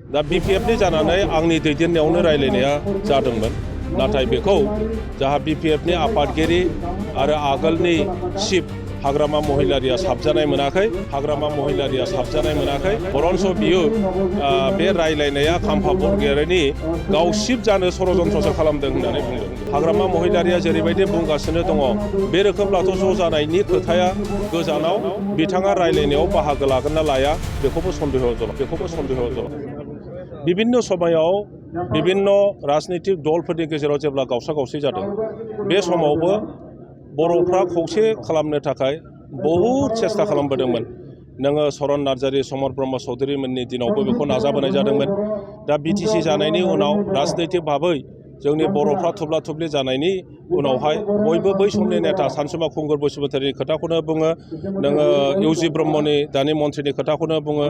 दा BPFनि जानानै आंनि दैदेननायावनो रायलायनाया जादोंमोन। नाथाय बेखौ जाहा BPFनि आफादगिरि आरो आगोलनि चिफ हाग्रामा महिलारिया साबजानाय मोनाखै। हाग्रामा महिलारिया साबजानाय मोनाखै। बरन्स बियो बे रायलायनाया खाम्फा बरगयारिनि गावसिब जानो षड़यन्त्रसो खालामदों होननानै बुंदों। हाग्रामा महिलारिया जेरैबायदि बुंगासिनो दङ बे रोखोमब्लाथ' ज' जानायनि खोथाया गोजानाव बिथाङा रायलायनायाव बाहागो लागोन ना लाया बेखौबो सन्देह दं। बिभिन्न समायाव बिभिन्न राजनीतिक दलफोरनि गेजेराव जेब्ला गावसा गावसि जादों बे समावबो बर'फ्रा खौसे खालामनो थाखाय बहुद सेस्था खालामबोदोंमोन। नोङो चरन नार्जारी, समर ब्रह्म चौधुरीमोननि दिनावबो बेखौ नाजाबोनाय जादोंमोन। दा BTC जानायनि उनाव राजनैतिक भाबै जोंनि बर'फ्रा थुब्ला थुब्लि जानायनि उनावहाय बयबो बै समनि नेता सानसुमा खुंगुर बसुमतारीनि खोथाखौनो बुङो, नोङो UG ब्रह्मनि दानि मन्थ्रिनि खोथाखौनो बुङो,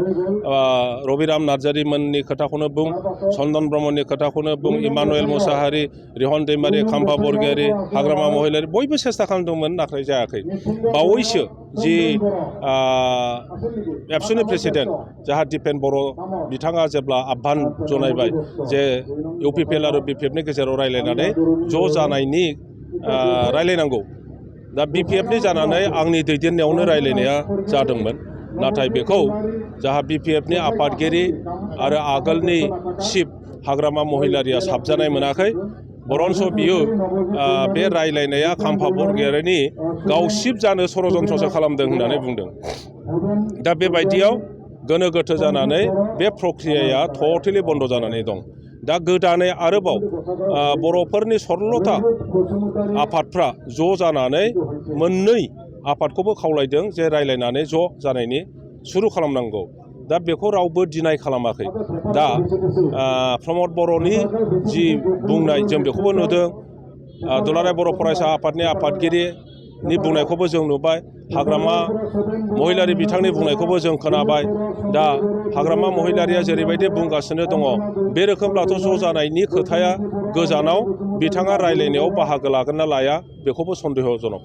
रबिराम नार्जारीमोननि खोथाखौनो बुं, चन्दन ब्रह्मनि खोथाखौनो बुं, इमानुएल मुसाहारि, रिहन दैमारी, खाम्फा बरगयारी, हाग्रामा महिलारी बयबो सेस्था खालामदोंमोन नाथाय जायाखै। बावैसो जि एबसुनि प्रेसिडेन्ट जाहा दिपेन बर' बिथाङा जेब्ला आह्वान जनायबाय जे UPPL आरो BPFनि गेजेराव रायलायनानै ज' जानायनि रायलायनांगौ। दा BPFनि जानानै आंनि दैदेननायावनो रायलायनाया जादोंमोन। नाथाय बेखौ जाहा BPFनि आफादगिरि आरो आगोलनि चिफ हाग्रामा महिलारिया साबजानाय मोनाखै। बरन्स बियो बे रायलायनाया खाम्फा बरगयारिनि गावसिब जानो षड़यन्त्रसो खालामदों होननानै बुंदों। दा बेबायदियाव गोनो गोथो जानानै बे प्रक्रियाया टटेलि बन्द जानानै दं। दा गोदानै आरोबाव बर'फोरनि सरलथा आफादफ्रा ज' जानानै मोननै आफादखौबो खावलायदों जे रायलायनानै ज' जानायनि सुरु खालामनांगौ। दा बेखौ रावबो डिनाय खालामाखै। दा प्रमद बर'नि जि बुंनाय जों बेखौबो नुदों, दुलाराय बर' फरायसा आफादनि आफादगिरिनि बुंनायखौबो जों नुबाय, हाग्रामा महिलारी बिथांनि बुंनायखौबो जों खोनाबाय। दा हाग्रामा महिलारिया जेरैबायदि बुंगासिनो दङ बे रोखोमब्लाथ' ज' जानायनि खोथाया गोजानाव बिथाङा रायलायनायाव बाहागो लागोन ना लाया बेखौबो सन्देहजनक।